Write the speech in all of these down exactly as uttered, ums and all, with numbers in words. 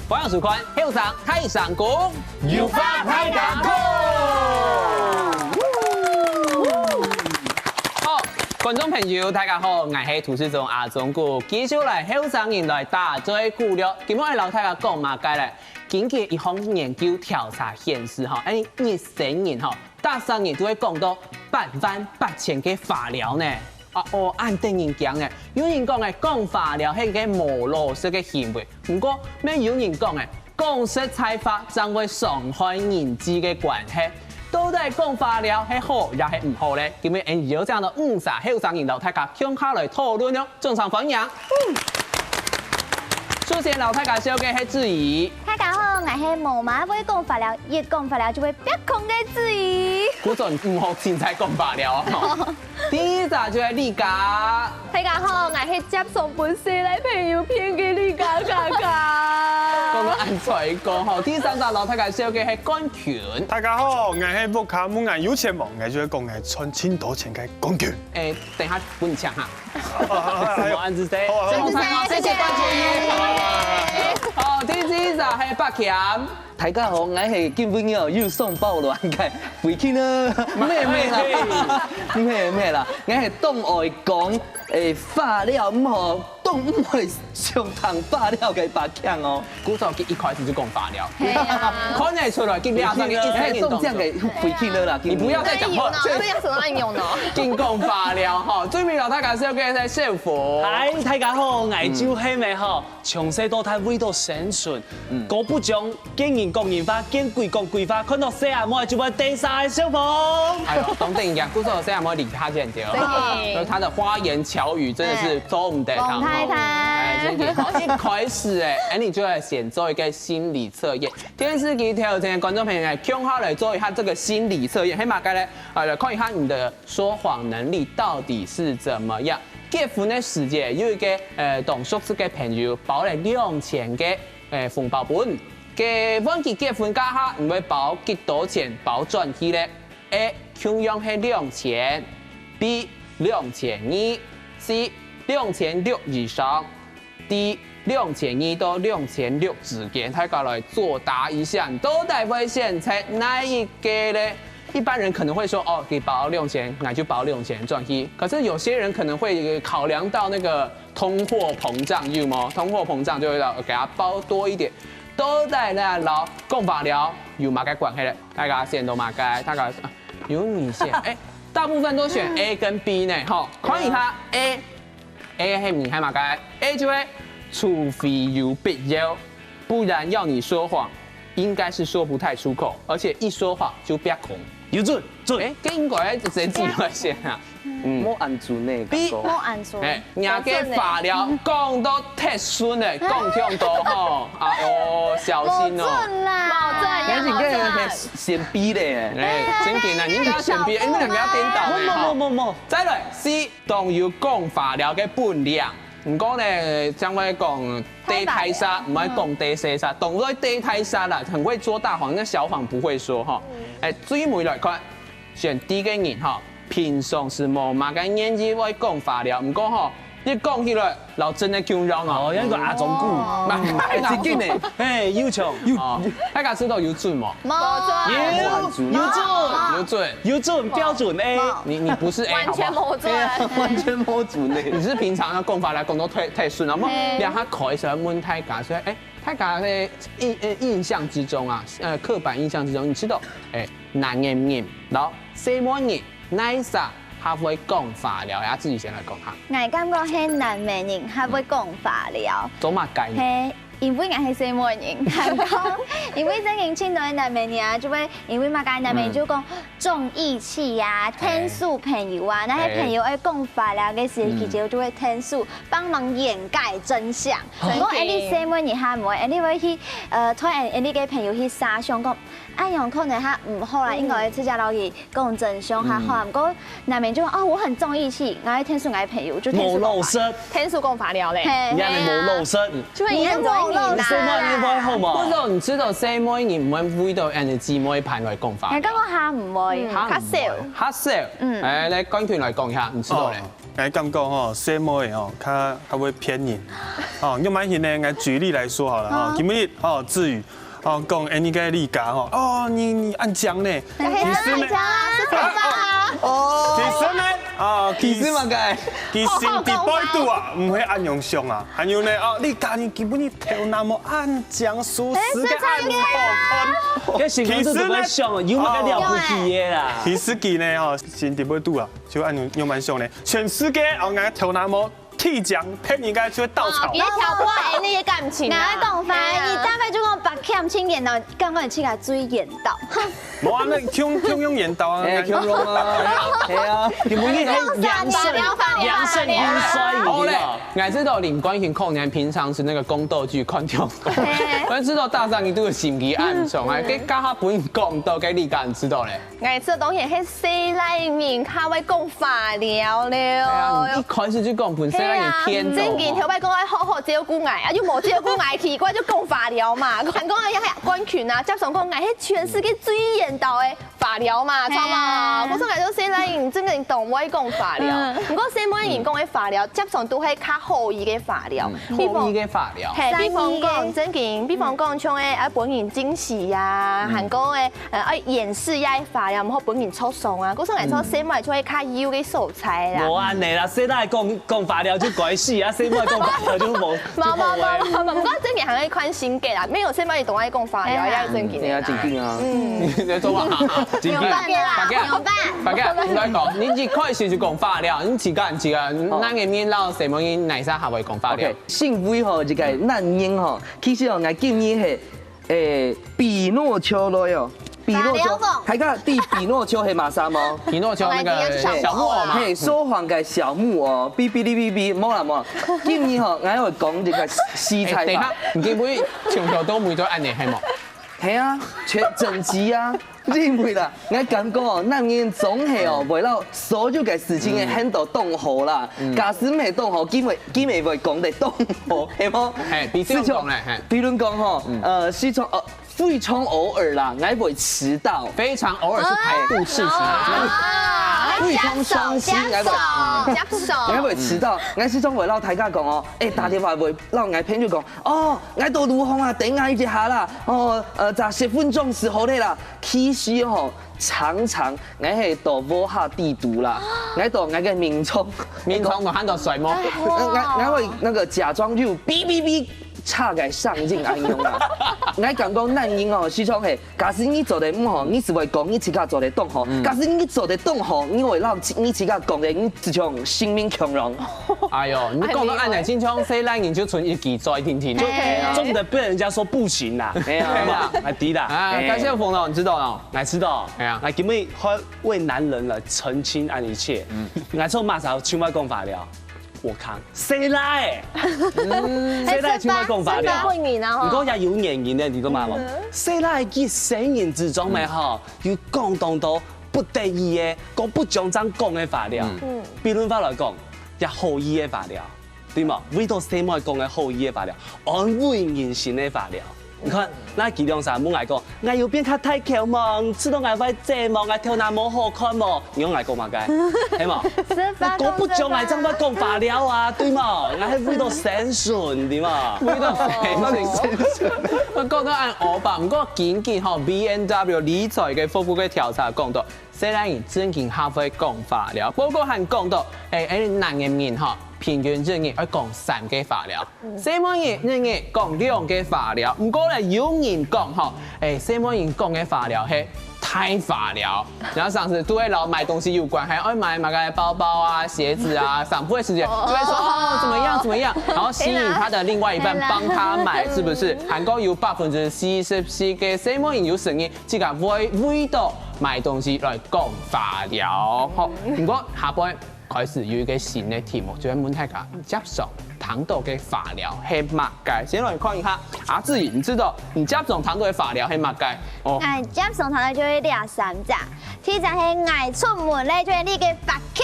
歡迎收看《後生大聲公》，有話大聲講。好，觀眾朋友，大家好，𠊎係主持人阿忠哥，繼續來後生人來打嘴鼓了。今日愛摎大家講麼个咧？根據一項研究調查顯示，吼，哎，一生人吼，逐儕人都會講到八萬八千个話了呢。啊哦，恁得人驚呢！有人講欸，講話了係一个無老實个行為。毋過，乜有人講欸，講實在話正會傷害人際个關係。到底講話了係好也係毋好咧？今日恩有請到五儕後生人摎大家共下來討論哦。掌聲歡迎！首先摎大家紹介係子怡。大家好，𠊎係無麼會講話了，一講話了就會發狂个子怡。鼓掌毋好凊彩講話了哦。第二隻就係麗嘉。大家好，𠊎係接常分細賴朋友騙个麗嘉嘉嘉。講到恁衰講吼，第三隻摎大家紹介係冠群。大家好，𠊎係屋下問𠊎有錢無，𠊎就會講𠊎賺盡多錢个冠群。欸，等一下分你搶哈。什麼案子？好啊，好啊。掌聲哦，謝謝冠群。好，第四隻係柏強。 大家好，𠊎係今晡日哦又送包卵个輝慶啊，毋係毋係啦，毋係毋係啦，𠊎係當愛講，欸，話了毋好，當毋會上當話了个柏強哦。鼓掌佢一開始就講話了，係啊。看得出來，佢這個一生人當中，欸，中獎个輝慶了啦，你不要再講話，哪有呢？哪有什麼用哦？緊講話了哈，最尾摎大家紹介个係秀福。嗨，大家好，𠊎就係咩吼。 從細到大為著生存，嗯。哥不將見人講人話，見鬼講鬼話，看到細阿妹就會追殺个小鳳。哎喲，當得人驚，故所細阿妹離他遠點哦。對。就是他的花言巧語真的是，哎，做毋得，講太太。哎，真的，好，一開始，哎，哎，你就要先做一個心理測驗。電視機頭前的觀眾朋友，哎，共下來做一下這個心理測驗，係麼个咧？啊，來看一下你的說謊能力到底是怎麼樣。 結婚个時節，有一個，呃，當熟識个朋友包了兩千个，呃，紅包分你。該問佢結婚該下，你會包幾多錢包轉去咧？A，共樣係兩千；B，兩千二；C，兩千六以上；D，兩千二到兩千六之間。大家來作答一下，你到底會選擇哪一個咧？ 一般人可能會說，哦，你包兩千，那就包兩千轉去。可是有些人可能會考量到那個通貨膨脹，有無？通貨膨脹就會要給他包多一點。到底呢，摎講話了有麼个關係咧？大家選擇麼个？大家，啊，有你選，哎，大部分都選A跟B呢，吼，看一下A。 A係毋係麼个？A就係除非有必要，不然要你說謊，應該是說不太出口，而且一說謊就發狂。有準，準。哎，這應該係自家來選啊。嗯。無恁準呢，B。感覺。無恁準。哎，若个話了，講到忒順了，講忒多吼，哎喲，小心哦。無準啦。無準，無準。但是這個係先B咧。哎，真緊啊，你應該選B，你們兩個要顛倒呢，哈。無，無，無，無。再來，C。 當有講話了个本領。毋過呢，像會講對大儕，毋會講對細儕。當會對大儕啦，很會說大謊，那小謊不會說哈。哎，最尾來看，選D个人哈，平常時無麼个願意會講話了，毋過吼，一講起來，老真个共樣哦。哦，有一個阿忠牯。哦。哎，真緊呢。哎，有像。哦，大家知道有準無？無準。有，有準。有準。有準，標準A。無。你，你不是A，完全無準。好不好？對啊，完全無準呢。你是平常要講話來講到太，太順了，嘿。你看他口一聲問大家說，哎，大家的印，呃，印象之中啊，呃，刻板印象之中，你知道，哎，男人，然後細妹人，哪一儕較會講話了，要自己先來講哈。𠊎感覺係男仔人較會講話了。做麼个呢？嘿， 因為𠊎係細妹人，還講，因為正經盡多个男仔人啊，就會因為麼个男仔人就講重義氣呀，𢯭手朋友啊，該係朋友愛講話了个時，佢就會𢯭手幫忙掩蓋真相。毋過恁樣細妹人還毋會，恁樣會去，呃，推恁樣个朋友去設想講，恁樣可能較毋好啦，應該自家摎佢 講真相較好啊。毋過難免就哦，我很重義氣，𠊎愛𢯭手𠊎个朋友，就𢯭手講話。無老實。𢯭手講話了咧。嘿。你恁樣無老實。就會一樣細妹人會好無？不過你知道細妹人毋會為到恁樣姊妹盤來講話。𠊎感覺較毋會，較少。較少。嗯。哎，來，冠群來講一下，你知道咧？哦，𠊎感覺吼，細妹吼，較，較會騙人。哦，用蠻型呢，𠊎舉例來說好了哈。哦。今日，哦，志宇，哦，講，哎，你个你家吼，哦，你，你恁靚呢。其實呢，係啊，係啊，係啊。哦。其實呢，啊，其實嘛，該。其實你背肚啊，毋會恁樣想啊。還有呢，哦，你家人根本你頭那麼恁靚，舒適个恁好看。該心肝肚都會想，有麼个了不起个啦？其實佢呢，哦，心底背肚啊，就恁樣，樣般想呢。全世界，哦，𠊎頭那麼 鐵匠，別人家就會稻草。哦，別挑撥恁樣个感情啊。𠊎講法，哎呀。你大概就講白欠青眼到，感覺你自家最緣投。無啊，那共，共樣緣投啊。哎，共樣啊，係啊，根本你係良性，良性陰衰，好咧，你知道嗎？𠊎知道林冠群可能平常時那個宮鬥劇看忒多，嘿。但知道大家你都有心機暗藏啊，嗯。該剛剛分你講到，該你敢知道咧？ 𠊎知當然係細倈人較會講話尞了。哎呀，你一開始就講分細倈人騙到。係啊，正經頭擺講愛好好照顧𠊎，啊，又無照顧𠊎，奇怪就講話尞嘛。還講啊，還冠群啊，接上講𠊎係全世界最緣投个話尞嘛，著無？係啊。故所𠊎講細倈人正經當會講話尞。嗯。毋過細妹人講个話尞，接上都係較好意个話尞。嗯，比方，好意个話尞。係，比方講，善意个。正經，比方講像个，啊，分人驚喜呀，嗯。還講个， 呃，愛掩飾一下話尞，毋好分人著傷啊。故所𠊎做細妹就會較幼个所在啦。無恁樣啦，細倈講，講話尞就該死啊，細妹講話尞就無，無，無，無，無，無，毋過正經還愛看性格啦，無細妹當愛講話尞，哎呀。也係正經个啦。哎呀，正經啊。嗯。你在做麼？正經。仰般啦，仰般。白姐，白姐，你來講，你一開始就講話尞，你自家，自家，哦。男人面摎細妹人哪儕較會講話尞？OK，身為吼，一個男人吼，其實吼，𠊎今日係 誒，匹諾丘來哦，匹諾丘，大家知匹諾丘係麼儕無？匹諾丘那個小木偶嘛。嘿，說謊个小木偶，嗶嗶哩嗶嗶，無啦無。今日吼，𠊎愛講一個實在話。哎，等一下，你今晡日從頭到尾都恁樣，係無？係啊，全整集啊，因為啦，𠊎感覺哦，男人總係哦，為了所有个事情个很多動火啦，假使毋係動火，根本，根本會講得動火，係無？哎，比如講咧，嘿。比如講吼，呃，是從，呃， 非常偶爾啦，𠊎會遲到。非常偶爾是態度事情啊，啊，非常傷心，𠊎會，嗯。接受。𠊎會遲到，𠊎時常會摎大家講哦，誒，打電話會摎𠊎朋友講，哦，𠊎到路項啊，等𠊎一下啦，哦，呃，在十分鐘時候咧啦。其實吼，常常𠊎係到屋下地圖啦，𠊎到𠊎个眠床，眠床有看到睡目？呃，𠊎，𠊎會那個假裝就嗶嗶嗶， 差个上癮恁樣啊。𠊎感覺男人哦，時常係，假使你做得毋好，你就會講你自家做得當好；假使你做得當好，你會摎你自家講个，你就像性命共樣。哎喲，你講到恁樣，真像細倈人就賰一支嘴，定定。就，哎。重的被人家說不行啦。哎呀。對吧？啊，對啦。啊，哎。感謝鳳龍，你知道哦。𠊎知道。哎呀。𠊎今日會為男人來澄清恁一切。嗯。𠊎做麼儕盡會講話尞？ 我講，細倈，嗯。細倈盡會講話尞。真本人啊，吼。毋過也有原因个，你知道嗎？嗯。細倈佢生人之中咩，吼，有講當多不得已个，講不將正講个話尞。嗯。比如話來講，也好意个話尞，對無？為到細妹講个好意个話尞，安慰人心个話尞。 你看，該佢兩儕問𠊎講，𠊎有變較大箍無？你知道𠊎會腫無？𠊎頭那無好看無？你講𠊎講麼个？係無？𠊎講不將𠊎正會講話尞啊，對無？𠊎係為到生存，對無？為到生存。𠊎講到恁樣吧，毋過根據吼B N W理財个服務个調查講到，細倈人正經較會講話尞。報告還講到，誒，誒，男人吼，平均一日愛講三个話尞。 細妹人一日講兩个話尞，毋過咧，有人講吼，誒，細妹人講个話尞係大話尞，然後常常都會摎買東西有關，還愛買麼个包包啊、鞋子啊，散步个時間就會說，哦，怎麼樣怎麼樣，然後吸引他的另外一半幫他買，是不是？還過有百分之四十四个細妹人有承認，自家會為到買東西來講話尞，吼。毋過下背 開始有一個新个題目，就係問大家，你輒常聽到个話尞係麼个？先來看一下，阿志，你知道你輒常聽到个話尞係麼个？哦。𠊎輒常聽到就係這三隻，第一隻係𠊎出門咧，就係你个白客。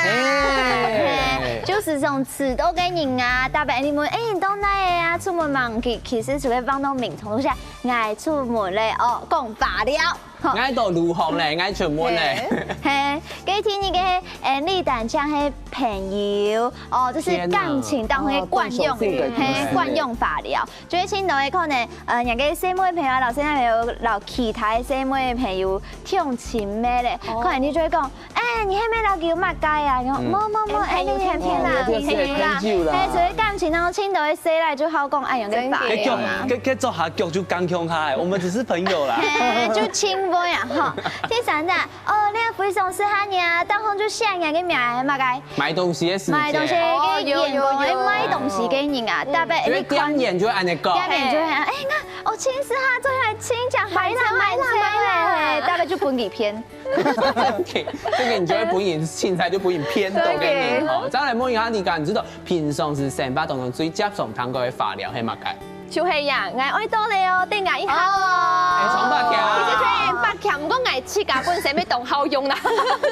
嘿，就是這種遲到个人啊，特別你問，哎，你到哪位啊？出門吂？其其實除了放到眠床底下，𠊎出門咧，哦，講話了。吼。𠊎到路項咧，𠊎出門咧。嘿，該第二个，哎，你單淨係朋友，哦，就是感情當中个慣用，嘿，慣用話了。就係盡多个可能，呃，人个細妹朋友啊，老師那邊有老其他細妹朋友，聽清咩咧，可能你就會講， 哎，你係毋係摎佢有麼个啊？講，無無無，哎，你騙騙啦，騙啦，哎，所以感情當中盡多个細賴就好講恁樣个話。該腳，該該做下腳就剛強下，我們只是朋友啦。嘿，就親妹啊，吼。第三隻，哦，你非常適合你啊，當中就寫人个名，麼个？買東西个時節。買東西个員工，哎，買東西个人啊，特別你看，店員就會恁樣講。店員就會，哎，那我請示他，坐下來請講，買啦買啦買啦，大概就分你騙。 這個你就會分人凊彩，就分人騙到个人吼。再來問一下你，你知道平常時生活當中最接常聽到个話了係麼个？就係呀，𠊎愛到了哦，等𠊎一下哦。哎，長白強。其實係白強，毋過𠊎自家本身也當好用啦。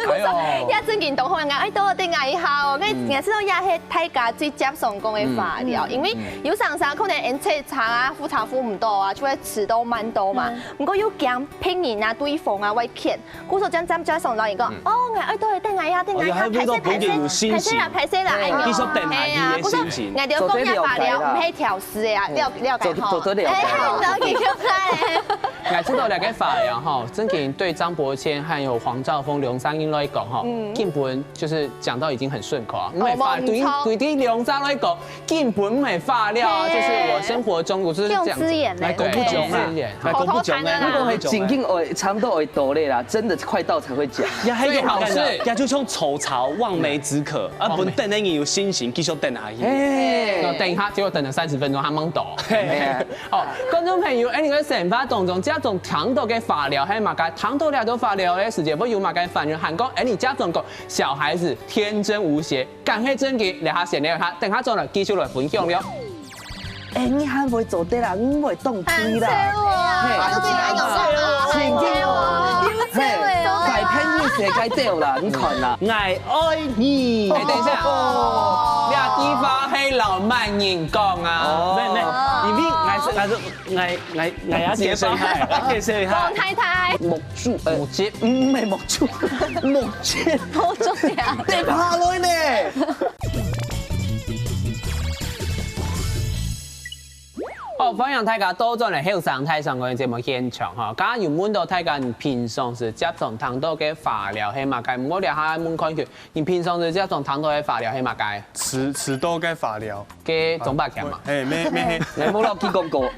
哎喲。也正經當好用，𠊎愛到了，等𠊎一下哦。𠊎𠊎知道也係大家最接常講个話了，因為有常常可能𠊎坐車啊，赴車赴毋到啊，就會遲到慢到嘛。毋過又驚別人啊、對方啊會騙， 故所將站在上老人講，哦，𠊎愛到了，等𠊎一下，等𠊎一下，歹勢歹勢，歹勢啦，歹勢啦，哎喲，繼續等下去个心情。故所𠊎兜講這話了，毋係挑事个啊，了了解吼。做得了解啦。哎，了解了解。𠊎知道這個話了吼，正經對張伯謙還有黃兆峰兩儕人來講吼，根本就是講到已經很順口啊。因為話對對對兩儕來講， 根本毋係話了，就是我生活中我就是這樣子。用字眼嘞，來講不講啊？用字眼，來講不講啊？如果係正經愛，差不多愛到咧啦，真的快到才會講。也還有最好是，也就像抽草望梅止渴，啊，望梅。本等个人有信心，繼續等下去。哎，等一下，結果等了三十分鐘，還吂到。嘿。好，觀眾朋友，哎，你在生活當中，這種聽到个話了，還有麼个聽到這種話了个時節，會有麼个反應？還講，哎，你這種講小孩子天真無邪， 敢係正經，這下先尞一下，等下轉來繼續來分享了。哎，你還會做得啦，你會當對啦。嘿，正經哦，嘿，改變你世界掉啦，你看啦。𠊎愛你。哎，等一下，這句話係摎麼人講啊？哦，沒沒，因為𠊎係𠊎係 𠊎𠊎𠊎要解釋一下，解釋一下。黃太太。目珠，呃，目汁，毋係目珠，目汁，目汁呀。跌下來呢。好，歡迎大家倒轉來後生大聲公个節目現場吼。剛剛有問到大家，你平常時接常聽到个話了係麼个？毋過這下問看佢，你平常時接常聽到个話了係麼个？遲遲到个話了。 个總把錢嘛。嘿，沒沒嘿。你無落去廣告。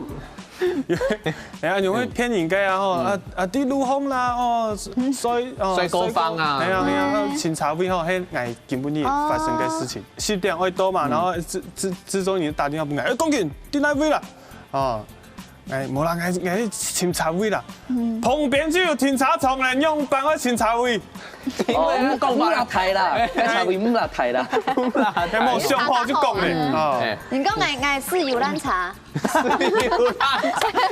哎呀，你會騙人个啊吼，啊啊，在路項啦，哦，睡哦，睡過房啊。哎呀哎呀，清茶位吼，嘿，哎，根本就發生个事情，十點愛到嘛，然後之之之中你打電話分𠊎，哎，講緊，在哪位啦？哦，哎，無啦，哎哎，清茶位啦，旁邊就有停車場了，你仰般愛清茶位？ 哦，毋講啦，太啦，茶位毋啦，太啦。還無想好就講咧，哦。哎，你講𠊎𠊎係遊覽車，遊覽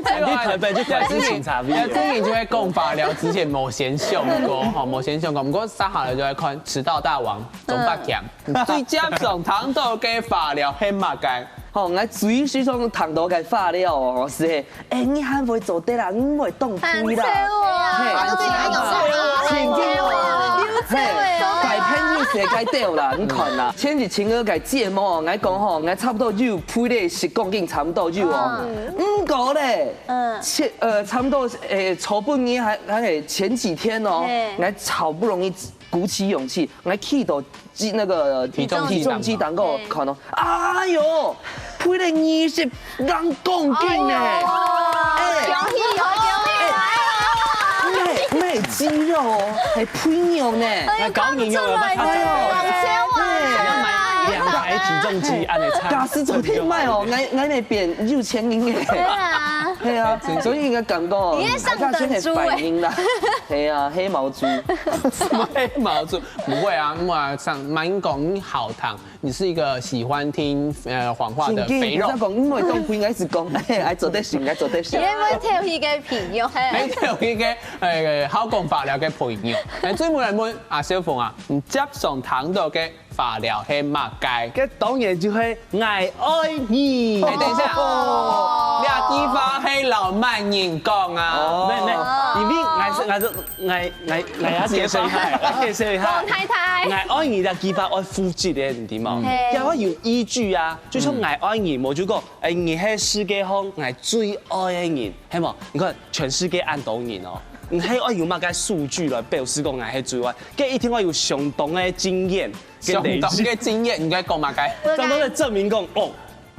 車，你台北就開始清茶位了。正經就會講話了，之前無先想過，吼，無先想過。毋過接下來就愛看遲到大王總把錢，最接常聽到个話了係麼个？吼，𠊎最時常聽到个話了哦，係 哎，你還會做得啦，你會當對啦。嘿，正經哦，嘿，改變你世界掉啦，你看啦。前幾天我个節目哦，𠊎講吼，𠊎差不多有配咧十公斤，差不多有哦。毋過咧，嗯，呃，差不多，誒，昨晡日還還係前幾天哦，𠊎好不容易鼓起勇氣，𠊎去到 機那個體重機，體重機當中看到，哎喲，配了二十零公斤呢！哎，恭喜恭喜！哎，毋係肌肉哦，係肥肉呢！哎，搞你肉了，哎喲，你要買兩台體重機，恁樣差。假使昨天買哦，𠊎𠊎那邊六千零哎。對啊。係啊，所以應該感覺哦，你也上等豬欸。還是要先反應啦。係啊，黑毛豬。什麼黑毛豬？不會啊，我想蠻講你好糖，你是一個喜歡聽呃谎話的肥肉。正經，你講，因為當肥，還係講，哎，愛做得行，愛做得行。你會不會跳一個朋友？哎，跳一個，哎，好講話了个朋友。哎，最尾來問阿小鳳啊，你接上聽到个 話了係麼个？該當然就係「𠊎愛你」。哎，等一下，哦。這句話係摎麼人講啊？哦。沒有，沒有，因為𠊎係，𠊎係，𠊎，𠊎，𠊎要解釋一下，我要解釋一下。王太太。「𠊎愛你」這句話愛負責个，你知無？嘿。也愛有依據啊，就像「𠊎愛你」，無就講，哎，你係世界上𠊎最愛个人，係無？你看，全世界恁多人哦，你還愛有麼个數據來表示講𠊎係最愛？該一定要有相當个經驗。 相當个經驗，應該講麼个？相當个證明講，哦，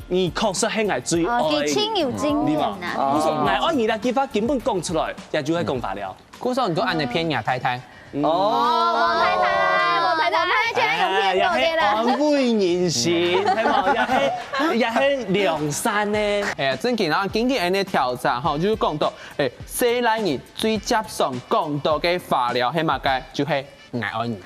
你確實係𠊎最愛个人。哦，佢盡有經驗啊。你嘛，哦。故所「𠊎愛你」這句話根本講出來，也就會講話了。故所你都恁樣騙若太太。哦，王太太，王太太，王太太，這樣有騙到的啦。哎，也係安慰人心，係無？也係，也係良善呢。哎呀，正經啊，根據恁樣調查吼，就係講到，哎，細倈人最接上講到个話了係麼个？就係 𠊎愛你。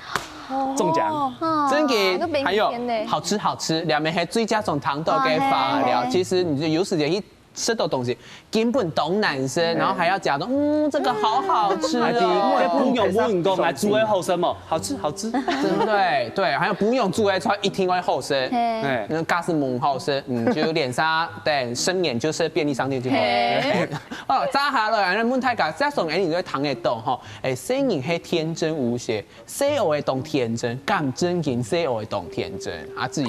中獎。哦，正經，還有，好吃好吃，兩邊還最加上糖豆个話了。哇，嘿。其實你就有時間去吃到東西，根本當難吃，嗯。然後還要假裝，嗯，這個好好吃哦。哎，對，因為朋友問你講，來煮个好食無？好吃，好吃。對不對？對，還有朋友煮个菜一定會好食。嘿。哎。那假使無好食，嗯，就連續等十年就食便利商店就好了。嘿。哦，接下來，問大家，這種哎，你會聽得懂吼？哎，細人係天真無邪， 細人仔當天真，敢正經細人仔當天真，阿姊。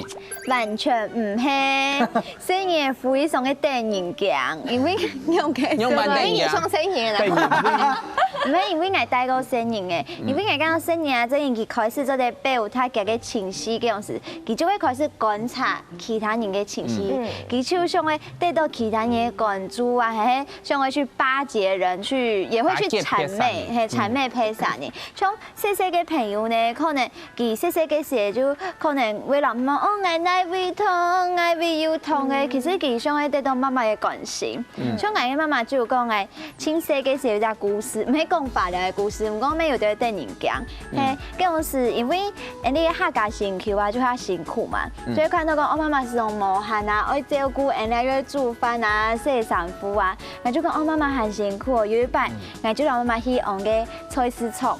完全毋係，細人仔非常个得人驚，因為仰个，仰般得人驚？因為你算細人啦。得人驚。毋係，因為𠊎帶過細人仔，因為𠊎感覺細人仔啊，正經佢開始做得表達佢个情緒个樣式，佢就會開始觀察其他人个情緒，嗯。佢就想愛得到其他人个關注啊，還係想愛去巴結人，去，也會去諂媚，巴結別人。嘿，諂媚別儕人。像 細細个朋友呢，可能佢細細个時就可能會摎媽媽講，哦，𠊎哪位痛，𠊎哪位有痛个，其實佢想愛得到媽媽个關心。像𠊎个媽媽就有講，𠊎盡細个時有隻故事，毋係講話了个故事，毋過乜有兜得人驚。嘿，該種係因為，誒，你客家心臼啊，就較辛苦嘛，所以看到講，哦，媽媽係種無閒啊，愛照顧，誒，又愛煮飯啊，洗衫褲啊，𠊎就講，哦，媽媽很辛苦哦。有一擺，𠊎就摎媽媽去往个菜市場。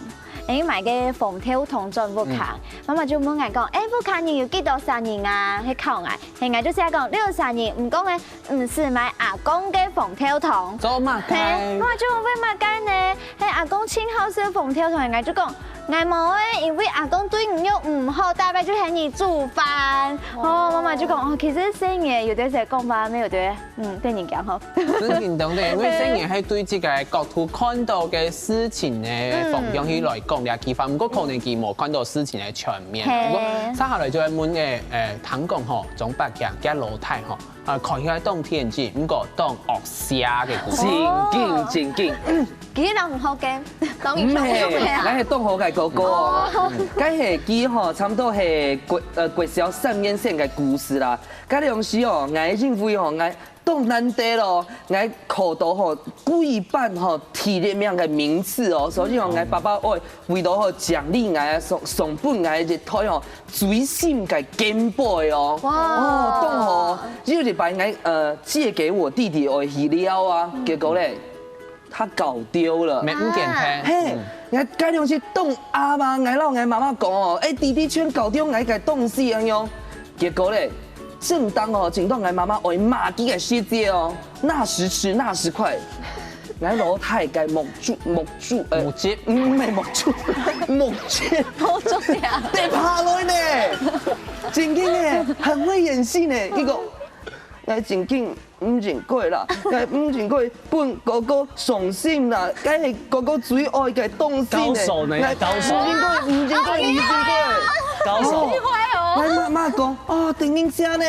因為買个紅豆湯轉屋下，媽媽就問𠊎講：「誒，屋下人有幾多儕人啊？」係考𠊎，係𠊎就寫講六儕人，毋過呢，毋使買阿公个紅豆湯。做麼个？係，媽媽就問：「為麼个呢？」係阿公盡好食紅豆湯，𠊎就講：「𠊎無誒，因為阿公對你又毋好，逐擺就喊你煮飯。」哦，媽媽就講：「哦，其實細人有兜時講話，乜有兜 嗯，對人講吼。」真正當然，因為細人係對這個角度看到个事情个方向去來講這句話，毋過可能佢無看到事情个全面。嘿。毋過接下來就愛問个，誒，聽講吼，張伯強厥老弟吼，啊，看起來當天真，毋過當惡邪个故事。正經，正經。其實人毋好个，當英雄。毋係，𠊎係當好个哥哥哦。哦。該係佢吼，差不多係國，呃，國小三年生个故事啦。該當時哦，𠊎認為吼，𠊎 當難得咯，𠊎考到吼，國一班吼，第一名个名次哦，所以吼，𠊎爸爸愛為著吼獎勵𠊎，送，送分𠊎一台吼，最新个Game Boy哦。哇。哦，當好哦，有一擺𠊎，呃，借給我弟弟愛去尞啊，結果咧，他搞丟了。沒，毋見忒。嘿，嗯。𠊎該當時當閼嘛，𠊎摎𠊎媽媽講哦，誒，弟弟全搞丟𠊎个東西恁樣。結果咧， 正當哦，正當𠊎媽媽愛罵佢个時節哦，那時遲那時快，𠊎老弟个目珠，目珠，呃，目汁。毋係目珠，目汁，目汁啊。跌下來呢，正經誒，很會演戲呢，結果，𠊎正經毋應該啦，𠊎毋應該 分哥哥傷心啦，該係哥哥最愛个東西呢。高手呢，𠊎高手。毋應該，毋應該，毋應該。高手。哦，你壞哦。𠊎媽媽講，哦，等一下呢，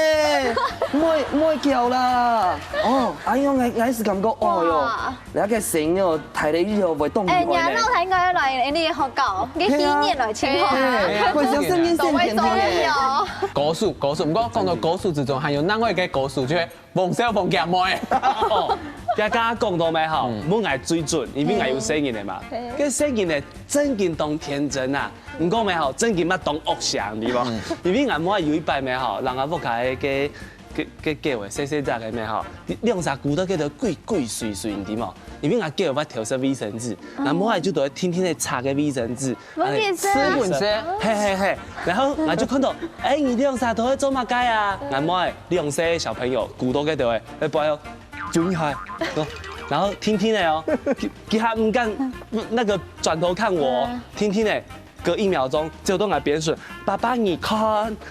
莫，莫叫啦。哦，哎喲，𠊎，𠊎係感覺，哦喲，哇。你个聲音哦，大了以後會當厲害呢。哎，你老弟應該來你个學校，你去年來請學啊。嘿啊，嘿啊，會像聲音先天的呢。高手，高手，毋過講到高手之中，還有另外一個高手，就係 王小鳳厥妹。哦，這剛剛講到咩吼，問𠊎最準，因為𠊎有細人仔嘛。該細人仔正經當天真啊，毋過咩吼，正經嘛當惡相，對無？因為𠊎妹有一擺咩吼，人家屋下个个个狗仔細細隻个咩吼，兩儕跍到該兜鬼鬼祟祟，你知無？因為𠊎狗仔會偷食衛生紙，𠊎妹就在天天在擦个衛生紙，我也是啊吃滾色，嘿嘿嘿，然後𠊎就看到，哎，你兩儕都在做麼个啊？𠊎妹兩歲小朋友跍到該兜仔，哎，不要。 注意下，然後聽聽的哦，幾幾下毋敢那個轉頭看我，聽聽的，隔一秒鐘就到𠊎邊脣，爸爸你看，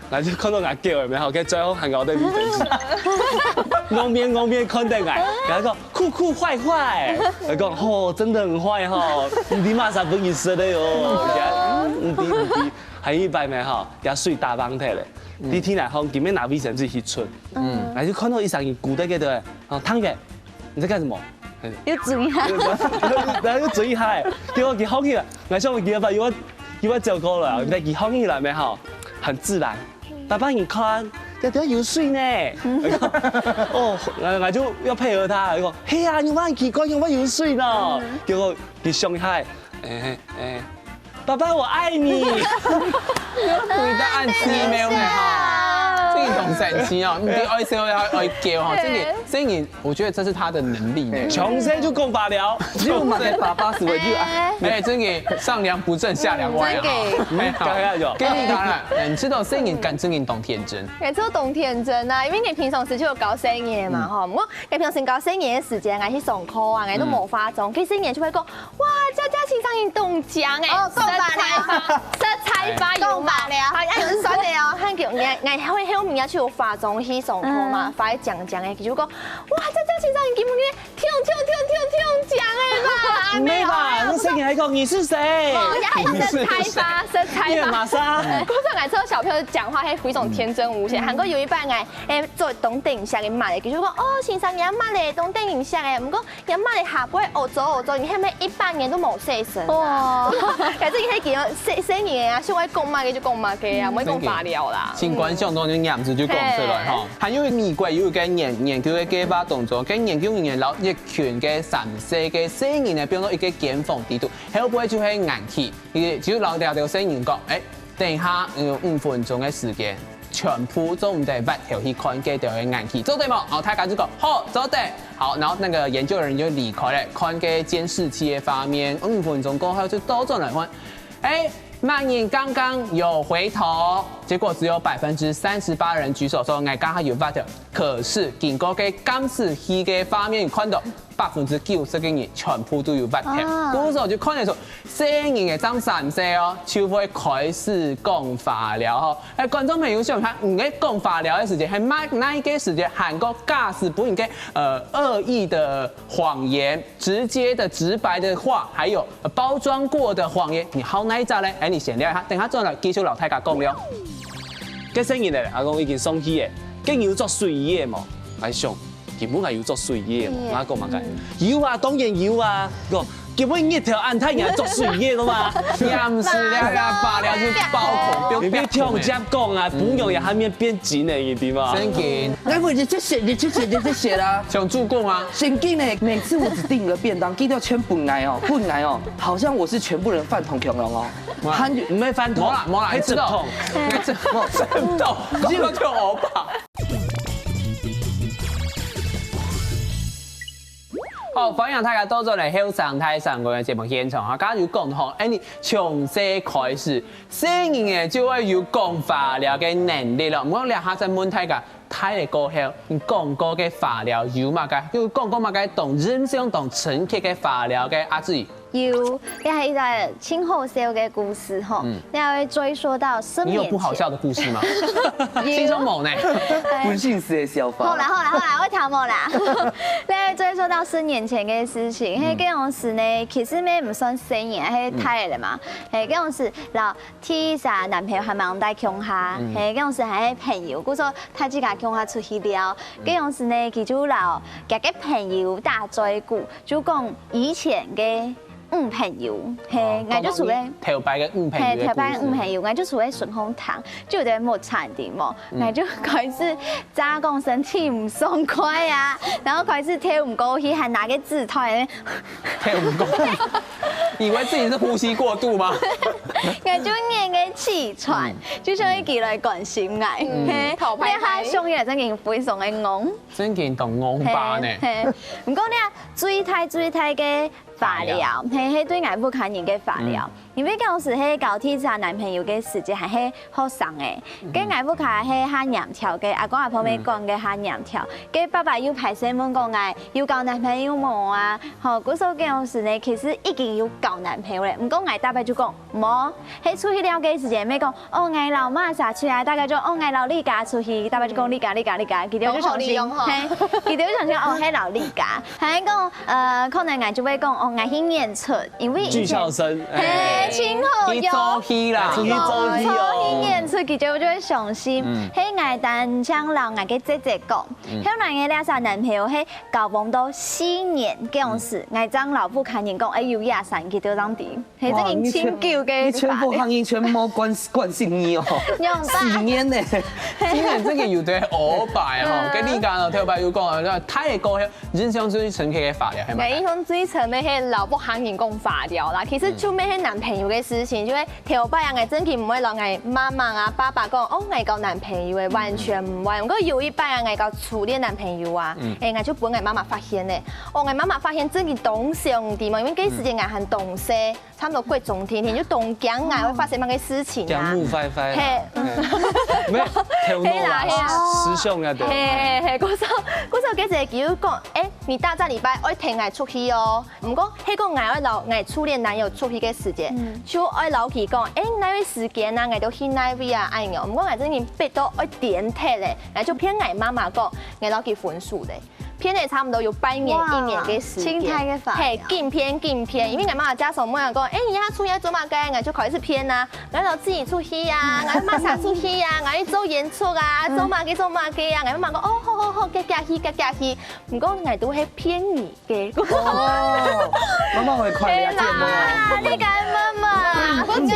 然後就看到𠊎狗有沒有，該最後還搞得你等，戇面戇面看等𠊎，然後講酷酷壞壞，我講吼真的很壞吼，你媽啥不你食的喲，你知你知，還一擺沒哈，給他睡大棒腿嘞，第一天來吼，裡面拿衛生紙去出，嗯，然後就看到一聲音鼓在該兜，哦，湯圓，你在幹什麼？ 又注意下，然後又注意下，結果佢䟘起來，𠊎想佢爸又要又要走過了，但佢䟘起來沒好，很自然。爸爸，你看，這條有水呢。哦，我就要配合他，我講，嘿呀，你蠻奇怪，你會有水呢。結果佢想一下，哎哎，爸爸，我愛你。你的暗示没有很好，这个懂神奇哦，你的爱笑要爱叫哈，这个这个，我觉得这是他的能力呢。从生就够罢了。只有嘛个爸爸是会就啊，哎，这个上梁不正下梁歪啊。这个哎好刚刚有给你答案，哎你知道声音感声音懂天真。也就懂天真啊，因为你平常时就有搞生意嘛吼，我你平常搞生意的时间，俺去上课啊，俺都没化妆，其实你就会讲，哇，佳佳先生你懂讲哎，哦懂吧色彩发，色彩发有嘛，懂吧了好，哎，有人说的哦，他给我，俺俺会后面要去有化妆去上课嘛，发讲讲哎，就讲，哇，佳佳先生你根本就跳跳跳跳跳讲哎嘛，没吧？那声音还讲你是谁？哦，要很色彩发，色彩发。你马上。可是俺知道小朋友讲话还有一种天真无邪，韩国有一半哎，哎，做懂等一下给骂的，就说哦，先生你要骂嘞，懂等一下哎，不过你要骂嘞下不会哦走哦走，你还没一半年都没洗身。哇，可是你还给生生意啊，是会讲骂个就讲骂个啊，没讲罢了啦。新冠上当就染指就讲出来哈。还有美国有一个研研究的计划动作，跟研究人员老一群个三岁个生意呢，比如说一个间房底肚，后背就会暗起。 佢就老聊聊声音讲，哎，等一下有五分钟的时间，全部做毋得回头去看这条的暗器，做得无？好，大家就讲好，做得。好，然后那个研究人员就离开了，看个监视器的画面，五分钟过后就倒转来看，哎，慢人刚刚有回头，结果只有百分之三十八人举手说，哎，刚刚有回头。可是经过个监视器个画面看到， 百分之九十个人全部都有发现。故所就看得出，细人个正三岁哦，就会开始讲话了吼。哎，观众朋友想看，你个讲话了的时间，还哪哪一个时间，还过假使不应该呃恶意的谎言、直接的直白的话，还有呃包装过的谎言，你好哪一只嘞？哎，你先聊一下，等下转来继续老太家讲了。这生意呢，阿公已经送去耶，更有做水耶嘛，还想。 根本还有做水个嘛，我讲嘛个，有啊，当然有啊，讲根本日头暗太阳做水个了嘛，也毋是了啦，罢了就包孔，不你别听我讲啊，不用也还没变紧呢，你知吗？真紧，那我就谢谢你，谢谢你，谢谢啦。想助攻啊，神经呢，每次我只订一个便当，订到全部来哦，不来哦，好像我是全部人饭桶穷人哦。他没饭桶，没啦没啦，还吃桶，这这这懂，这就欧巴。 好，欢迎大家到转来后生大声公个节目现场哈。刚刚有讲到，哎，你从这开始，生人个就会有讲话了个能力了。我两下再问大家，大个过后，你讲过个话了有么个？有讲过么个懂印象、懂深刻个话了个阿志？有，这系一个真好笑个故事吼，你还会追溯到十年前。你有不好笑的故事吗？听说某呢？本性是个笑话。好啦好啦好啦，我听无啦。那追溯到十年前个事情，嘿，这样时呢，其实咩毋算生意，嘿，太了嘛，嘿，这样时老第一个男朋友还蛮带穷哈，嘿，这样时还朋友，故所他自家穷哈出去了，这样时呢，佢就老佢个朋友打嘴鼓，就讲以前个。女朋友，係，哦，𠊎就坐在，講到你頭擺个女朋友个故事。係，頭擺个女朋友，𠊎就坐在順風堂，就有在摸茶的嘛，𠊎就開始假講身體毋爽快啊，然後開始透毋過氣，還拿个紙袋，透毋過氣，以為自己是呼吸過度嗎？𠊎就忍个氣喘，就想要佢來關心𠊎，係，頭擺擺。你還想起來真的非常的戇。真的當戇吧呢？係，係。毋過呢，最大最大个 化療，係，係對𠊎屋下人个化療。因為當時係交第一隻男朋友个時節，還係學生欸，該𠊎屋下係較嚴條个，阿公阿婆乜管个較嚴條。該爸爸又歹勢問講𠊎有交男朋友無啊？吼，故所該當時呢，其實已經有交男朋友了，毋過𠊎逐擺就講無，係出去尞个時節，乜講 哦，𠊎摎麼儕出來，大家就哦，𠊎摎李嘉出去，大家就講李嘉、李嘉、李嘉，佢兜就相信，係，佢兜就相信哦，係摎李嘉。還講，呃，可能𠊎就會講哦，𠊎去演出，因為以前，巨校生，係，真好用。去做戲啦，出去做戲哦。去演出，佢兜就會相信。係𠊎單淨摎𠊎个姐姐講，後來个這隻男朋友係交往到四年該樣時，𠊎正摎屋下人講，哎，有這儕，佢兜正知。 係，哇，這已經真久个，你全部行業全無關關心你哦，仰般？四年呢。今年這個有對歐巴吼，跟你講哦，特別有講啊，那他也講印象最深刻个化療，係嗎？𠊎印象最深个係摎屋下人講化療啦。其實就乜係男朋友个事情，就係頭擺啊，𠊎正經毋會摎𠊎媽媽啊、爸爸講，哦，𠊎交男朋友个，完全毋會。毋過有一擺啊，𠊎交初戀男朋友啊，欸，𠊎就分𠊎媽媽發現了。哦，𠊎媽媽發現正經當傷心嘛，因為該時節𠊎還當細。 差不多國中定定，就當驚𠊎會發生麼个事情啊。驚木壞壞啊。係。係。沒有，頭腦啦，係啦，係啦。思想啊，對。係，係，係，故所，故所該時佢就講，欸，你逐隻禮拜愛跈𠊎出去哦。毋過，係講𠊎愛摎𠊎初戀男友出去个時節，就愛摎佢講，欸，哪位時間啊，𠊎就去哪位啊，恁樣。毋過𠊎正經逼到愛癲忒了，𠊎就騙𠊎媽媽講，𠊎摎佢分手了。 騙了差不多有半年、哇，一年个時間。真大个化療。係，緊騙緊騙，因為𠊎媽媽假手問講，欸，你這下出去愛做麼个？𠊎就開始騙啊，𠊎摎自己出去啊，𠊎麼儕出去啊，𠊎去做演出啊，做麼个做麼个啊，𠊎媽媽講，哦，好好好，遽遽去，遽遽去。毋過𠊎都係騙你个。哦，媽媽會快樂啊，係啦，你个媽媽，我真个，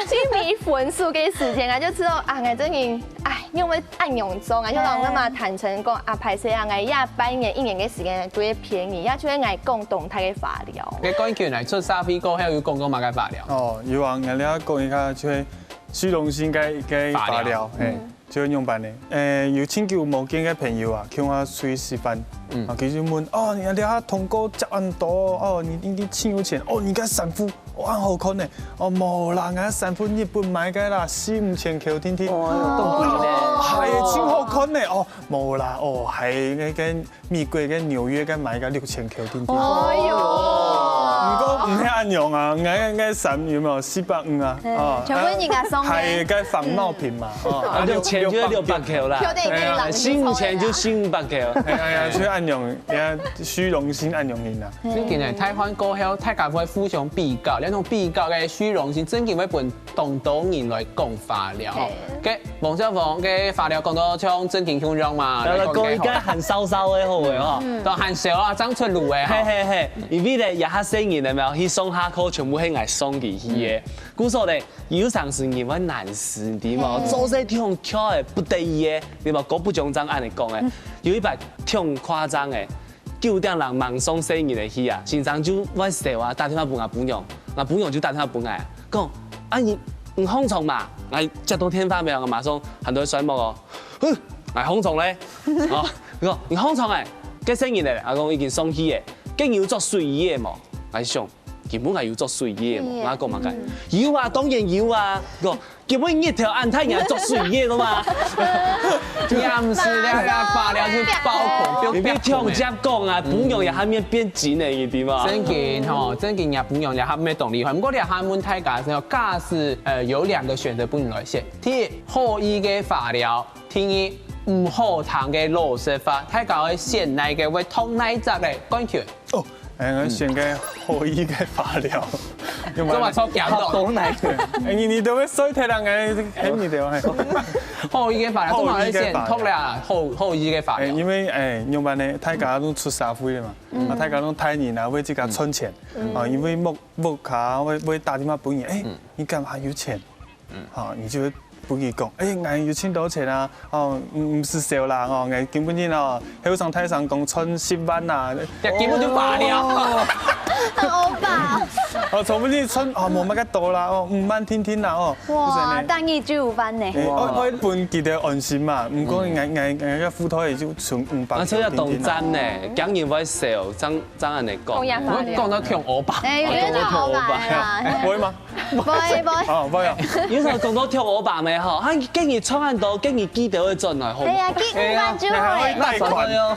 真个分手个時間啊，就知道啊，𠊎正經，唉， 因為恁樣做，𠊎就摎𠊎媽媽坦誠講，啊，歹勢啊，𠊎這半年、一年个時間都係騙你，這就係𠊎講當大个化療。該冠軍來出社會過後有講過麼个化療？哦，有啊，𠊎這講一下，就係虛榮心个个化療，係，就係仰般呢？欸，有真久無見个朋友啊，共下出去食飯，啊，佢就問，哦，你這下通告接恁多，哦，你一定真有錢，哦，你个衫褲 哇，好看呢！哦，無啦，𠊎衫褲日本買个啦，四五千箍定定。哦，當貴呢。哦，還真好看呢！哦，無啦，哦，還該个美國个紐約个買个六千箍定定。哎喲，毋過毋係恁樣啊，𠊎个衫有無四百五啊？哦，全部人家送个。還个仿冒品嘛，哦，啊，六千就六百箍啦，四五千就四五百箍。哎呀，就恁樣，人家虛榮心恁樣型啊。 真个呢，大漢過後，大家會互相比較，這種比較个虛榮心，真个會分當多人來講化療吼。該王小鳳个化療講到像正經共樣嘛，來講一個還燒燒个好个吼。都還燒啊，正出爐个吼。係係係，因為呢，這下細人仔有無，去上下課全部係𠊎送佢去个。故所呢，有成時人會懶尸，你知無？做事忒𤸁个，不得已个，你知無？國部長正恁樣講个。有一擺忒誇張个， 九點零吂送細人仔去啊，先生就會愁啊，打電話分𠊎餔娘，𠊎餔娘就打電話分𠊎，講：「啊你，你䟘床嘛？」𠊎接到電話了，𠊎馬上喊到睡目哦，「哼，𠊎䟘床咧。」哦，佢講：「你䟘床欸，該細人仔咧？」𠊎講：「已經送去咧。」「該你有著睡衣仔無？」𠊎想，今晡𠊎有著睡衣仔無？𠊎講麼个？「有啊，當然有啊。」佢講： 今晡日頭恁大，你還著睡衣仔个嘛？也毋係，這這化療就爆棚，你別聽人講啊，餔娘也還沒變緊呢，你知無？正經吼，正經人餔娘也還沒當厲害。毋過這下問大家係，假使呃有兩個選擇分你來選，第一，好意个化療，第二，毋好聽个老實話，大家會選哪個會痛哪隻咧？冠軍。哦，哎，𠊎選个後羿个化療。做麼个抽強的？好多奶。哎，你，你都會睡忒了，哎，很你的，哎。後羿个化療，做麼个選讀了後，後羿个化療？哎，因為，哎，仰般呢，大家都出社會了嘛，啊，大家都大人啊，為自家存錢，啊，因為屋，屋下會，會打電話分你，哎，你敢還有錢？ 吼，你就會分佢講，哎，𠊎有盡多錢啊，哦，毋，毋使愁啦，吼，𠊎今晡日哦，後生大聲講賺十萬啊，這根本就罷了。很歐巴。哦，賺毋止賺，哦，無麼个多啦，哦，五萬定定啦，哦，哇，就是呢。單日就五萬呢。哎，愛，愛分佢兜安心嘛，毋過𠊎，𠊎，𠊎个戶頭也就存五百啊，所以要定定啦。懂賺呢，驚人會愁，正，正恁樣講。講也罷了。我講到像歐巴。哎，有點像歐巴啦。會嗎？ 不會，不會。哦，不會哦。有時候講到像歐巴咩吼，啊，建議創很多，建議記得會轉來，好嗎？哎呀，記五萬就好了。哎呀，那還會貸款。那算了喲。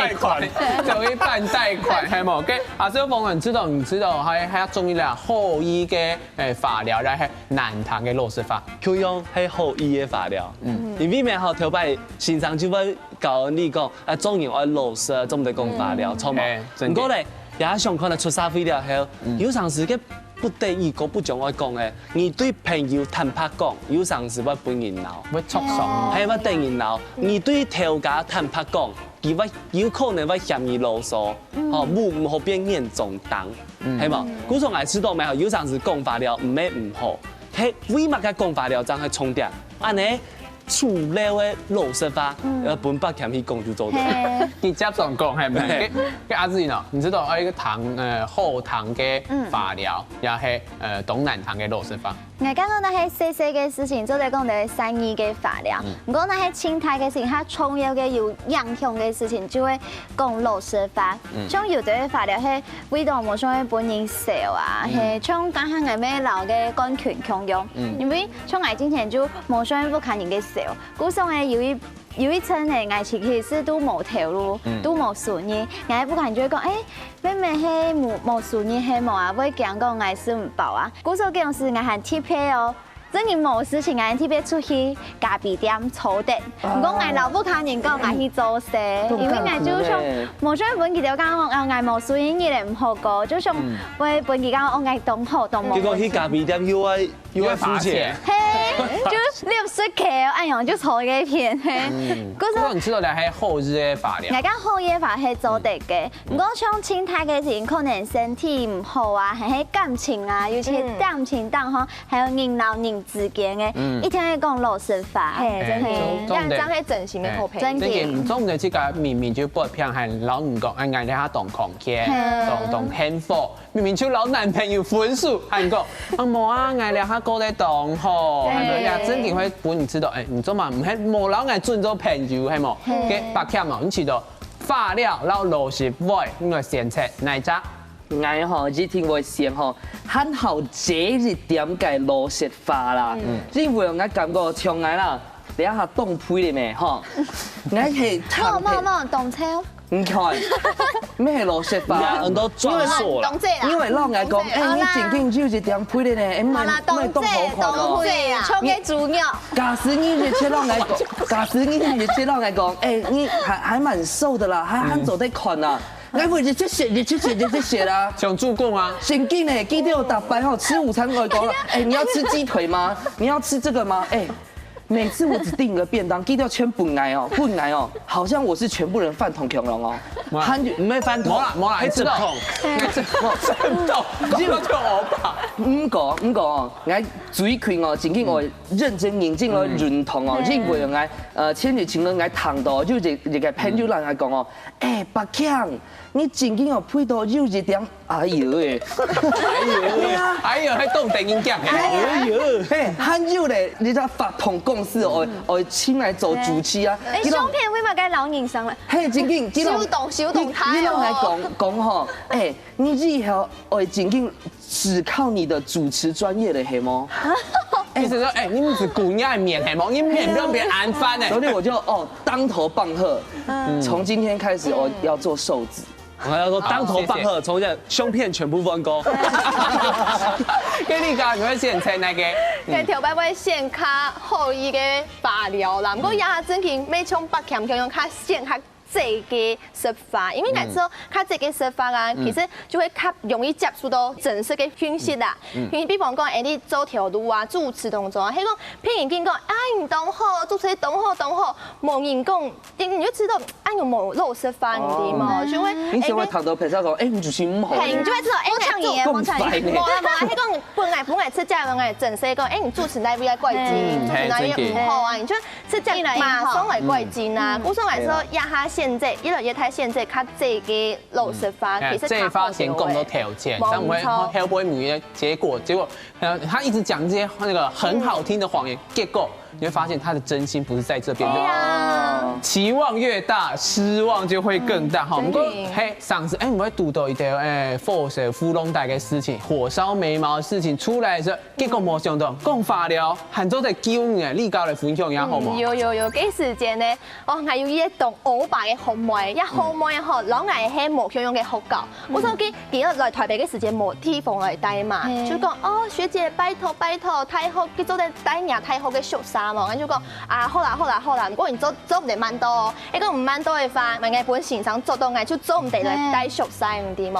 貸款，走一半貸款，係無？OK，啊，所以我們知道，你知道，還，還要注意啦，後羿个，哎，化療，然後還有南唐个老式化。共樣係後羿个化療。嗯。因為咩吼，頭擺先生就會教你講，啊，做人愛老實，做毋得講化療，嗯。著無？哎，真的。毋過咧，也想看到出社會了後，嗯。有常時个 不得已个不將愛講个，你對朋友坦白講，有常時會分人惱，會著傷。還會得人惱。你對頭家坦白講，佢會有可能會嫌你囉嗦，吼，毋，毋好變眼中釘，係無？故所𠊎知道咩吼，有常時講化療毋係毋好，係為麼个講化療正係重點，恁呢 主流个老式化，呃，分白謙去講就做得。嘿。直接上講，係毋係？嘿。該，該阿志呢？你知道，呃，一個唐，呃，後唐个化療，也係，呃，東南唐个老式化。𠊎感覺該係細細个事情，做得講个細義个化療。毋過該係清代个事情，佢重要个有影響个事情，就會講老式化。像有兜个化療係為著無想愛分人笑啊，係像剛剛𠊎兜老个冠群共樣，因為 像𠊎之前就無想愛分人个笑，故所呢有一，有一陣呢，𠊎其實都無頭路，都無收入，𠊎个屋下人就會講，欸，妹妹係無，無收入係無啊，會驚講𠊎食毋飽啊。故所該時𠊎還特別哦，真个無事情，𠊎還特別出去咖啡店坐等。毋過𠊎摎屋下人講𠊎去做事，因為𠊎就想，無想愛分佢兜講，哦，𠊎無收入，日仔毋好過，就想會分佢講，哦，𠊎當好，當無問題。結果去咖啡店又愛 又愛付錢。係，就六十K，哎喲，就坐該片，係。嗯。故所，故所你知道這係後羿个化療。𠊎講後羿个化係做得个，毋過像清代个人可能身體毋好啊，還係感情啊，尤其係感情當中，還有人摎人之間个，一定愛講老實話。係，真个。係，這樣，這樣係真心个好朋友。真个。真个，毋做毋得自家明明就發病，還摎人講，哎，𠊎這下當康健，當，當幸福。 明明就摎男朋友分手，還講，啊，無啊，𠊎這下過得當好，對。還講呀，正經會分你知道，哎，你做麼毋係無摎𠊎準做朋友，係無？該白強哦，你知道，化療摎老實話，你愛選擇哪一隻？𠊎吼，一定會選吼，還好這一點个老實話啦，因為𠊎感覺像𠊎啦，這下當肥了咩，吼，𠊎係無，無，無，當瘦。 你看，乜係老實話。很多賺數啦。因為，因為老實講，哎，你正經有一點肥了呢，哎，毋係，毋係當好看哦。像个豬肉。假使你一直老實講，假使你一直老實講，哎，你還，還蠻瘦的啦，還，還做得看啊。該會一直食，一直食，一直食啦。像豬公啊。正經呢，記得有逐擺吼，吃午餐我講了，哎，你要吃雞腿嗎？你要吃這個嗎？哎， 每次我只訂一個便當，記得全部𠊎哦，分𠊎哦，好像我是全部人飯桶共樣哦。哇。還有，毋係飯桶，無啦，無啦，係食桶。係食桶，食桶，你都叫我吧。毋過，毋過哦，𠊎最近哦，正經哦，認真認真哦，運動哦，因為𠊎，呃，前幾日𠊎聽到，就一，一個朋友人來講哦，哎，白強，你正經哦，肥到有一點 哎喲欸。哎喲，對啊。哎喲，還當得人驚欸。哎喲。嘿，還有咧，你知道法通公司哦，哦，請來做主持啊。哎，相片為麼个摎人相了？嘿，正經，你摎，小董，小董你，你摎𠊎講，講吼，哎，你以後愛正經只靠你的主持專業了，係無？意思說，哎，你毋使顧人家的面，係無？你面不要別人安翻欸。所以我就，哦，當頭棒喝，從今天開始我要做瘦子。 我要說當頭棒喝，好，謝謝。從這相片全部換過。跟你講，你會選擇哪個？嗯。跟頭擺會選較好一個化療啦，毋過也正經愛像白強共樣較選較濟个說法，因為𠊎知道較濟个說法啊，其實就會較容易接受到真實个訊息啦。因為比方講，哎，你做頭路啊、主持當中啊，係講別人跟你講，啊，你當好，主持當好當好，無人講，你就知道，啊，有無老實話，你知無？就會，你想要談到拍攝講，哎，你主持毋好，嘿，你就會知道，哎，我搶你，我搶你。無啦無啦，係講本來本來出街个，真實講，哎，你主持哪位愛改進，主持哪位毋好啊，你就。 直接馬上來改進啊！故所來說，這下現在越來越大現在較濟个老實話，其實這發現講到條件，但我們後背母的結果，結果呃，他一直講這些那個很好聽的謊言，結果你會發現他的真心不是在這邊。對啊，期望越大，失望就會更大哈。不過嘿，上次哎，我會堵到一條哎，false烏龍帶个事情，火燒眉毛的事情出來的時候， 結果無想到，講化療還做得救人，你教來分享一下好無？有有有，該時間呢，哦，還有一個當歐巴个學妹，也學妹吼，老外係無共樣个學校。我想佢佢來台北个時間無地方來待嘛，就講哦，學姐拜託拜託，大學佢做得帶你大學个宿舍無？我就講啊，好啦好啦好啦，不過你做做毋得慢到哦，如果毋慢到个話，萬一分先生捉到，𠊎就做毋得來帶宿舍，你知無？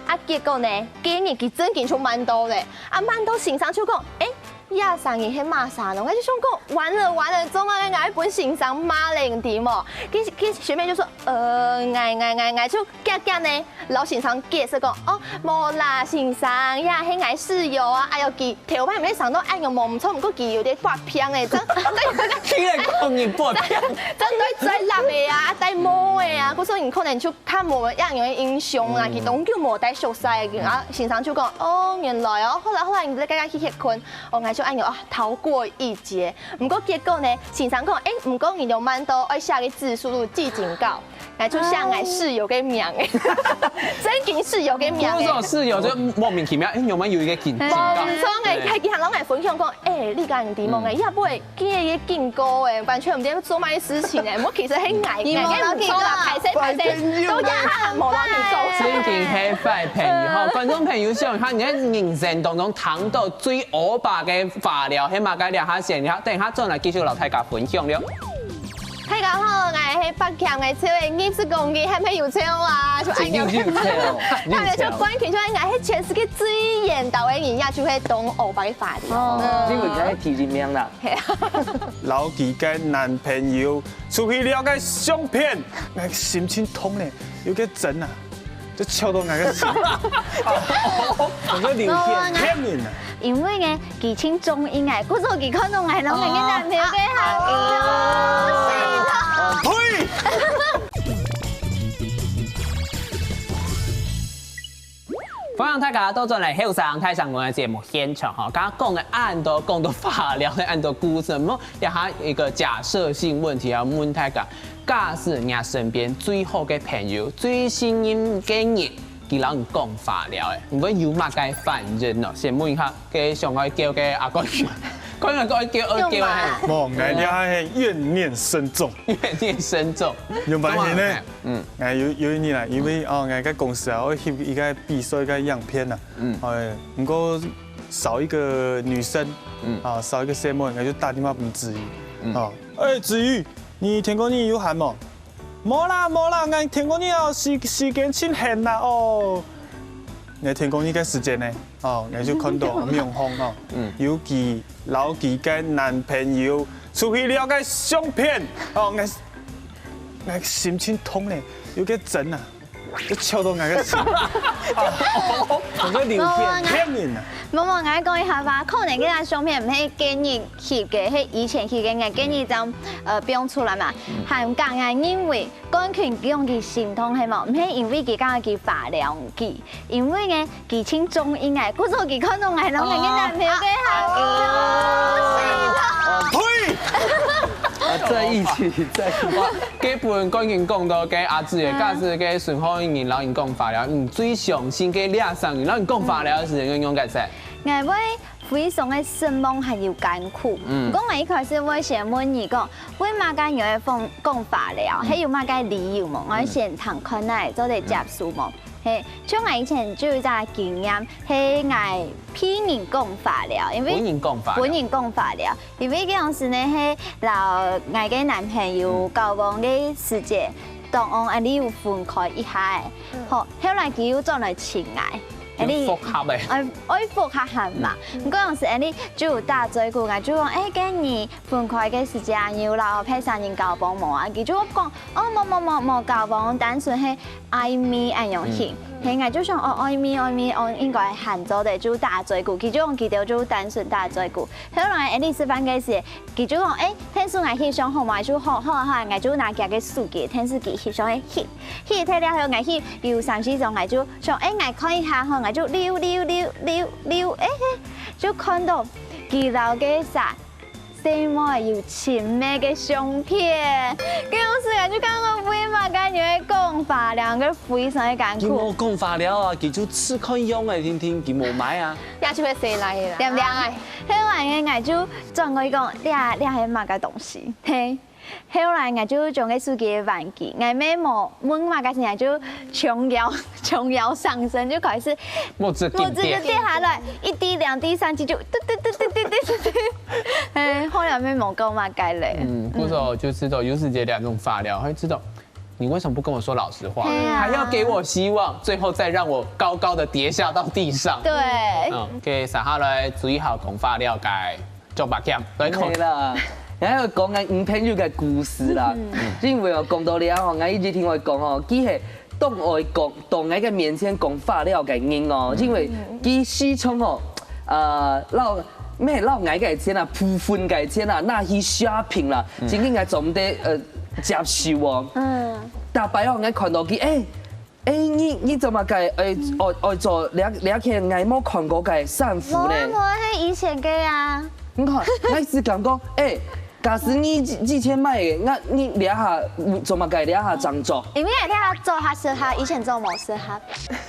啊，結果呢，今日佢真經就慢到咧。 啊，慢到先生就講，哎，這聲音係麼聲哦？我就想講，完了完了，做麼个𠊎分先生罵咧，你知無？佢佢學妹就說，呃，𠊎𠊎𠊎𠊎就遽遽呢，摎先生解釋講，哦，無啦，先生，這係𠊎室友啊，哎喲，佢頭擺毋係生到恁樣無毋著，毋過佢有點發病誒，真真有點聽人講你發病，真對嘴爛个啊，戴帽个啊，故所你可能就 較無恁樣个印象啊，佢當久無帶宿舍个，啊，先生就講，哦，原來哦，好啦好啦，你就該該去歇睏，哦，𠊎就恁樣啊，逃過一劫。毋過結果呢，先生講，哎，毋過你有慢到愛寫个字數都記警告，𠊎就寫𠊎室友个名，真經室友个名。不是室友就莫名其妙，哎，有沒有有一個警警告？無毋著誒，佢佢還摎𠊎分享講，哎，你敢知無誒，也毋會 佢个警告誒，完全毋知做麼个事情誒，我其實係𠊎，你無摎佢講歹勢歹勢，都也還無摎佢講。真經係壞朋友哈，觀眾朋友想看你在人生當中聽到最歐巴个話聊，係麼个這下先，然後等一下轉來繼續摎大家分享了。大家好，𠊎係八強个秋誒，二十公斤還沒有秋啊，就哎呀，真經有秋，大家就關注就𠊎係全世界最緣投个人，也就係當歐巴个話聊。因為你係第一名啦。 摎佢个男朋友出去尞个相片，𠊎心情痛呢，有个針啊，就戳到𠊎个心。我个留片騙人啊！因為呢，佢盡中意𠊎，故所佢看到𠊎摎𠊎个男朋友个合照。呸！ 歡迎大家倒轉來後生大聲公个節目現場哈，剛剛講个恁多，講到化療个恁多故事，毋過這下一個假設性問題要問大家，假使你身邊最好个朋友、最信任个人，佢摎你講化療，誒，你會有麼个反應呢？先問一下，該想愛叫个阿哥，看阿哥愛叫二叫啊，無，𠊎這下係怨念深重，怨念深重，有發現呢？嗯， 哎，有有一日啦，因為哦，𠊎个公司啊，愛翕一個比賽个影片啊，嗯，哎，毋過少一個女生，嗯，啊，少一個細妹，𠊎就打電話分子瑜，嗯，哦，哎，子瑜，你天光日有閒無？無啦無啦，𠊎天光日哦時時間盡閒啦哦。𠊎天光日个時間呢，哦，𠊎就看到網紅哦，嗯，有佢摎佢个男朋友出去尞个相片，哦，𠊎。 𠊎心情痛呢，有个針啊，就戳到𠊎个心。啊，我个留片騙人啊！無無，𠊎講一下吧，可能該張相片毋係該日翕个，係以前翕个，𠊎該日正呃放出來嘛。還講𠊎認為冠群講佢心痛係無？毋係因為佢講佢發了佢，因為呢 佢盡中意𠊎，故所佢看到𠊎摎𠊎个男朋友个合照。呸！啊，在一起，在一起。哇，該本冠群講到該阿志个，假使該身邊个人摎你講化療，你最傷心个這聲人摎你講化療个時間，用用个噻。 𠊎會非常个失望還有艱苦。嗯，毋過𠊎一開始會先問佢講，為麼个你會講講化療，係有麼个理由無？𠊎先聽看啊，做得接受無？ 嘿，像𠊎以前就有一隻經驗，係𠊎分人講化療，因為分人講化療分人講化療，因為該當時呢係摎𠊎个男朋友交往个時節，當紅，恁樣有分開一下誒。好，後來佢又轉來尋𠊎，恁樣復合誒。愛愛復合下嘛。毋過當時恁樣就有打嘴鼓，𠊎就講，誒，該你分開个時間有摎別儕人交往無啊？佢就講，哦，無無無無交往，單純係愛慕恁樣形。嘿，𠊎就想，哦，愛慕愛慕，哦，應該還做得，就打嘴鼓。佢就講佢兜就單純打嘴鼓。後來恁樣食飯个時，佢就講，誒，電視𠊎翕相好無？就好好好，𠊎就拿佢个手機，電視機翕相个翕。 去忒了後，𠊎去有三四張，𠊎就想，誒，𠊎看一下吼，𠊎就溜溜溜溜溜，誒，就看到佢摎該儕細妹有親密个相片，該當時𠊎就感覺為麼个你會講話了，个非常个艱苦。佢無講話了啊，佢就試看樣誒，聽聽佢無買啊。也就會生來啦。對毋對？後來个𠊎就轉過去講，這這係麼个東西？嘿。 後來𠊎就將該手機還佢，𠊎乜無問麼个事，𠊎就弓腰弓腰上身，就開始目汁緊跌，目汁就跌下來，一滴、兩滴、三滴，就嘟嘟嘟嘟嘟嘟嘟嘟，哎，後來乜無講麼个咧。嗯，故所就知道有時節兩種發料，會知道你為什麼不跟我說老實話，對啊還要給我希望，最後再讓我高高的跌下到地上。對，嗯，OK，接下來最後講發料个張伯謙來講係。啦，然後講个女朋友个故事啦，因為哦講到這吼，𠊎一直聽佢講吼，佢係當愛講，當𠊎个面前講發料个人哦，因為佢時常吼，呃，摎咩摎𠊎个錢啊，部分个錢啊，拿去shopping啦，真正𠊎做毋得呃接受哦。嗯，逐擺哦，𠊎看到佢，誒。 誒，你你做麼个愛愛愛做這這件𠊎無看過个衫褲呢？無啊無啊，係以前个啊。你看，𠊎係感覺，誒，假使你以前買个，那你這下做麼个這下正做？因為這下做較適合，以前做無適合。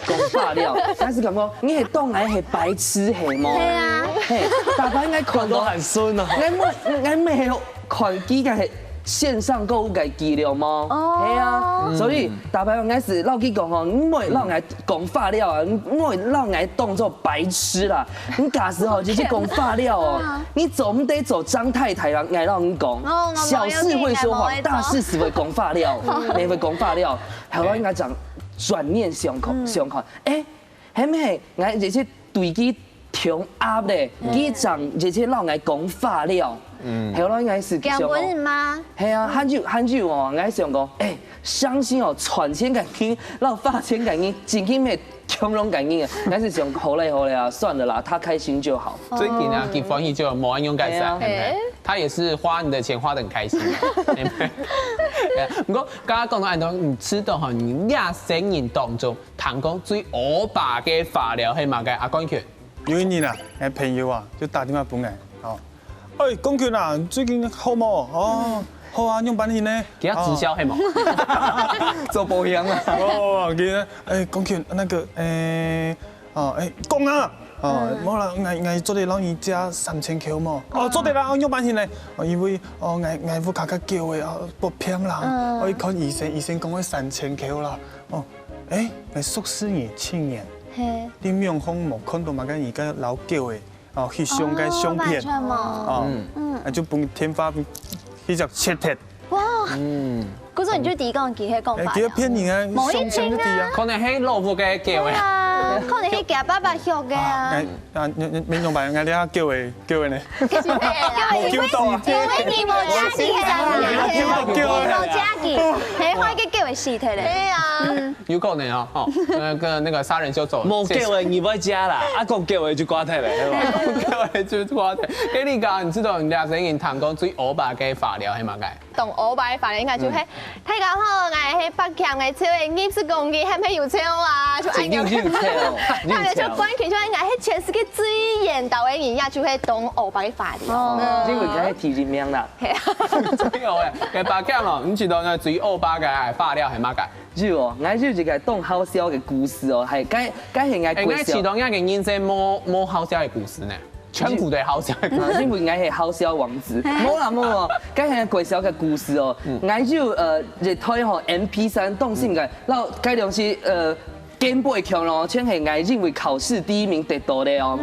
講發料，𠊎係感覺你係當𠊎係白痴係無？對啊。嘿，逐擺𠊎看到都很順哦。 𠊎每𠊎每看佢个係線上購物个記錄無？哦係啊，所以逐擺𠊎係摎佢講吼，你莫摎𠊎講發料啊，你莫摎𠊎當做白痴啦。你假使吼，就係講發料哦，你做毋得做張太太啦，𠊎摎你講，哦，我小事會說謊，大事只會講發料，你會講發料。後來𠊎正轉念想看想看，誒， 係毋係𠊎這些對佢忒壓咧，佢正這些摎𠊎講發料。後來𠊎係想講，講文嗎？係啊，還有還有哦，𠊎想講，誒，相信哦，賺錢个人摎花錢个人，真經係共樣个人啊，𠊎係想好咧好咧啊，算了啦，他開心就好。最近啊，佢歡喜就無恁樣解釋，對啊對不對？他也是花你的錢花得很開心。對不對？對啊，不過剛剛講到恁多，你知道吼，你這生人當中 聽講最歐巴个發料係麼个？阿冠權，有一日啊，𠊎朋友啊就打電話分𠊎，哦，哎，冠權啊，最近好無？哦，好啊，仰般形呢？佢要直銷係無？做保險啊。哦，佢呢，哎，冠權，那個，哎，哦，哎，講啊，哦，無啦，𠊎𠊎做得摎你借三千箍無？哦，做得啦，仰般形呢？哦，因為哦，𠊎𠊎屋下个狗仔啊發病啦，愛看醫生，醫生講愛三千箍啦。哦， 哎，𠊎熟識你七年，嘿，你仰會無看到麼个人个摎狗仔哦翕相个相片？哦，完全無。哦，那就分電話去隻切忒。哇，故所你就知講佢係講哎，法佢騙人啊，無一定啊相片就知啊。可能係老屋个狗對仔。啊，可能係佢爸爸畜个啊。哎，啊，你你你明白，𠊎這狗仔狗仔呢？因為救到啊！因為你無家己啊，救到狗仔。你無家己，係壞个狗仔死忒咧。對啊，有可能哦，哦，那個那個殺人兇手，無狗仔你愛食啦，啊講狗仔就掛忒咧，係吧？狗仔就掛忒。Angelica，你知道人家聲音聽講最歐巴个發料係麼个？當歐巴个發料應該就係，大家好，𠊎係伯謙个笑个，你係講佢係毋係有笑啊？就恁樣。有笑，大家就關注就係𠊎係全世界最緣投个人，也就係當歐巴个發料。因為佢係第一名啦。最歐巴，該伯謙哦，你知道呢最歐巴个發料係麼个？有哦，𠊎有一個當好笑个故事哦，係，該該係𠊎哎，國小該其中一個人生無無好笑个故事呢，全部都好笑个故事。啊，因為𠊎係好笑王子。無啦無啦，該係國小个故事哦。𠊎有呃一台吼M P三當心个，然後該東西呃 game boy強咯，全係𠊎因為考試第一名得到个哦。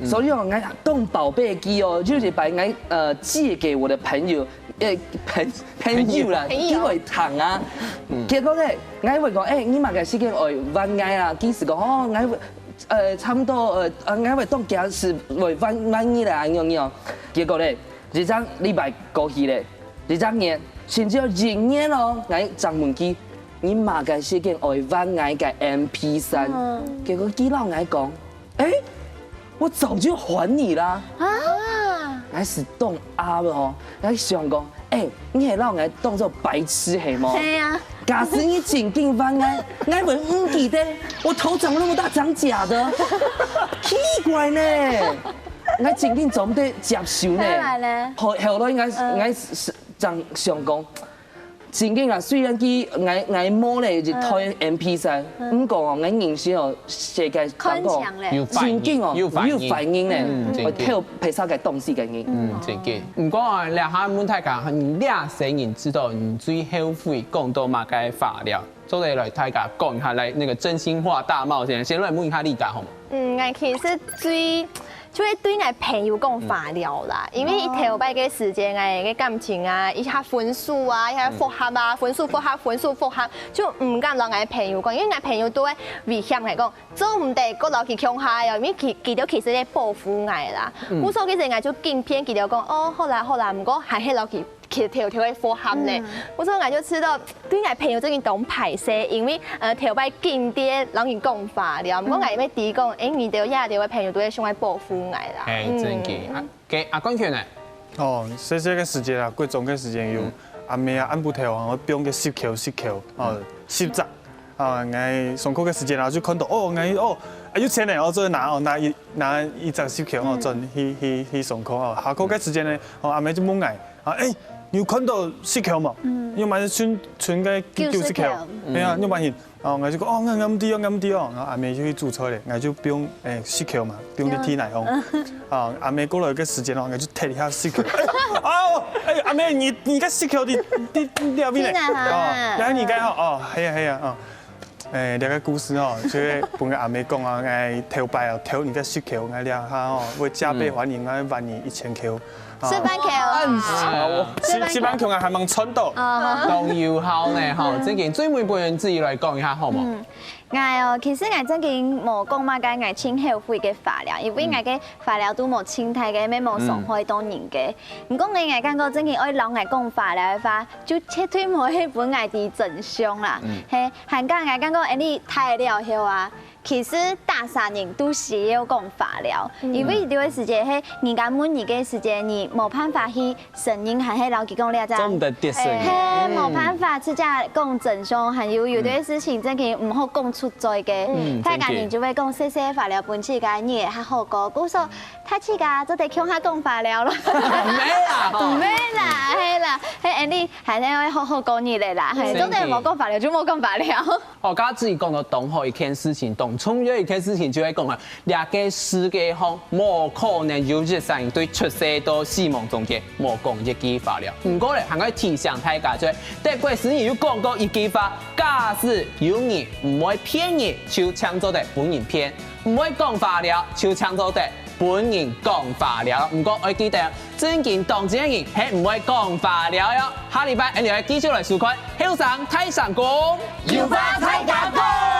所以哦，𠊎當寶貝佢哦，有一擺𠊎呃借給我的朋友，呃朋朋友啦，朋友。機會糖啊。結果咧，𠊎會講，誒，你麼个時間愛還𠊎啊？佢就講，哦，𠊎會呃差不多呃呃，𠊎會當幾時會還還你啦，恁樣樣。結果咧，一隻禮拜過去咧，一隻月，甚至有一年哦，𠊎正問佢，你麼个時間愛還𠊎个M P三？結果佢摎𠊎講，誒，我早就還你啦。啊！𠊎係當鴨哦，𠊎想講，誒，你係摎𠊎當做白痴係無？係啊。假使你真經還𠊎，𠊎會毋記得，我頭長那麼大，長假的，奇怪呢。𠊎真經做毋得接受呢。後來呢？後後來𠊎𠊎正想講， 真經啊，雖然佢𠊎𠊎無咧一台M P三，毋過哦，𠊎認識哦，世界上哦，真經哦，有反應咧，會偷別儕个東西个人。嗯，真經。毋過啊，這下問大家，你這世人知道你最後悔講到麼个話了？做得來大家講一下，來那個真心話大冒險，先來問一下麗佳好嗎？嗯，𠊎其實最 就會對𠊎朋友講話了啦，因為一頭擺个時間，𠊎个感情啊，一下分手啊，一下復合啊，分手復合，分手復合，就毋敢摎𠊎朋友講，因為𠊎朋友都會威脅𠊎講，做毋得過摎佢共下哦，因為佢佢兜其實在保護𠊎啦。故所其實𠊎就緊騙佢兜講，哦，好啦好啦，毋過還係摎佢 佢偷偷个復合呢。故所𠊎就知道，對𠊎朋友真經當歹勢，因為呃頭擺緊跌摎人講話了，毋過𠊎也知講，誒，你兜這兜个朋友都會想愛保護𠊎啦。誒，真經。啊，該阿冠權呢？哦，細細个時節啊，國中个時節有阿姆啊，暗晡頭啊，會放个十箍十箍，哦，十隻。 啊，𠊎上課个時間啊，就看到，哦，𠊎，哦，啊，有錢呢，哦，就拿，哦，拿一拿一張十箍，哦，轉去去去上課，哦，下課个時間呢，哦，阿姆就問𠊎，啊，誒，你有看到十箍無？你有買存存个九十箍？九十箍。係啊，你有買去？哦，𠊎就講，哦，𠊎𠊎毋知哦，𠊎毋知哦，然後阿姆就去煮菜咧，𠊎就放誒十箍嘛，放入去來哦。啊，阿姆過來个時間哦，𠊎就踢一下十箍，哦，誒，阿姆，你你个十箍在在在哪邊呢？天啊！哦，然後你該哦，哦，係啊係啊，哦。 誒，這個故事哦，就係分𠊎阿姆講啊，𠊎頭擺哦，偷你个十箍，𠊎這下哦，會加倍還你，𠊎還你一千箍。十萬箍啊！十十萬箍啊，還吂賺到。哦，當有效呢，吼，正經，最尾分人自己來講一下，好無？嗯，𠊎哦，其實𠊎正經無講麼个𠊎盡後悔个話了，因為𠊎个話了都無盡大个，乜無傷害到人个。毋過呢，𠊎感覺正經愛摎𠊎講話了个話，就絕對無係分𠊎知真相啦。係， 還過𠊎感覺恁呢大了後啊，其實逐儕人都需要講話了，因為有个時節係人家問你个時節，你無辦法去承認，還係摎佢講這隻，做毋得得承認。係，無辦法直接講真相，還有有个事情正經毋好講出嘴个，大家人就會講細細話了，分自家日仔較好過。故所大家做得共下講話了咯。毋係啦，吼。毋係啦，係啦，係恁呢還係愛好好過日仔啦，係，做得無講話了就無講話了。 哦，剛剛自己講到當好一件事情，當重要一件事情，就係講啊，這個世界上無可能有一儕人對出世到死亡中間無講一句話了。毋過咧，還愛提醒大家，就係德國詩人有講過一句話：假使有人毋會騙人，就正做得分人騙；毋會講話了，就正做得分人講話了。毋過愛記得， 正經當真个人係毋會講話了喲。下禮拜，𠊎兜繼續來收看《後生大聲公》，有話大家講。